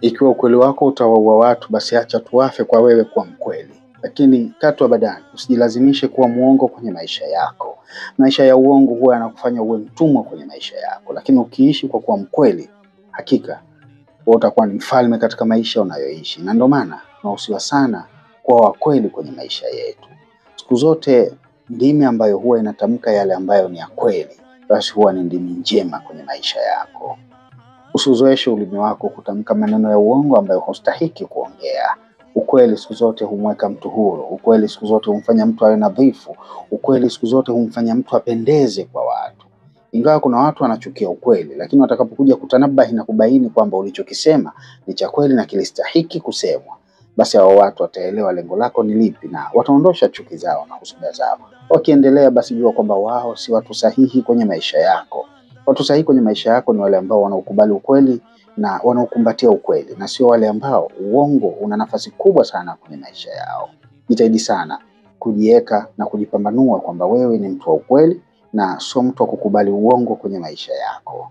Ikiwa ukweli wako utawaua watu, basi acha tuwafe kwa wewe kuwa mkweli. Lakini katu abadan, usijilazimishe kuwa muongo kwenye maisha yako. Maisha ya uongo huwa yanakufanya uwe mtumwa kwenye maisha yako, lakini ukiishi kwa kuwa mkweli, hakika wewe utakuwa ni mfalme katika maisha unayoishi. Na ndio maana tunahusiwa sana kuwa wakweli kwenye maisha yetu. Siku zote ndimi ambayo huwa inatamka yale ambayo ni ya kweli, basi huwa ni ndimi njema kwenye maisha yako. Usiuzoeshe ulimi wako kutamka maneno ya uongo ambayo hustahiki kuongea. Ukweli siku zote humweka mtu huru. Ukweli siku zote humfanya mtu awe nadhifu. Ukweli siku zote humfanya mtu apendeze kwa watu. Ingawa kuna watu wanachukia ukweli, lakini watakapokuja kutanabahi na kubaini kwamba ulichokisema ni cha kweli na kilistahiki kusemwa, basi hao watu wataelewa lengo lako ni lipi na wataondosha chuki zao na husuda zao. Wakiendelea, basi jua kwamba wao si watu sahihi kwenye maisha yako. Watu sahihi kwenye maisha yako ni wale ambao wanaukubali ukweli na wanaokumbatia ukweli, na sio wale ambao uongo una nafasi kubwa sana kwenye maisha yao. Jitahidi sana kujiweka na kujipambanua kwamba wewe ni mtu wa ukweli na sio mtu wa kukubali uongo kwenye maisha yako.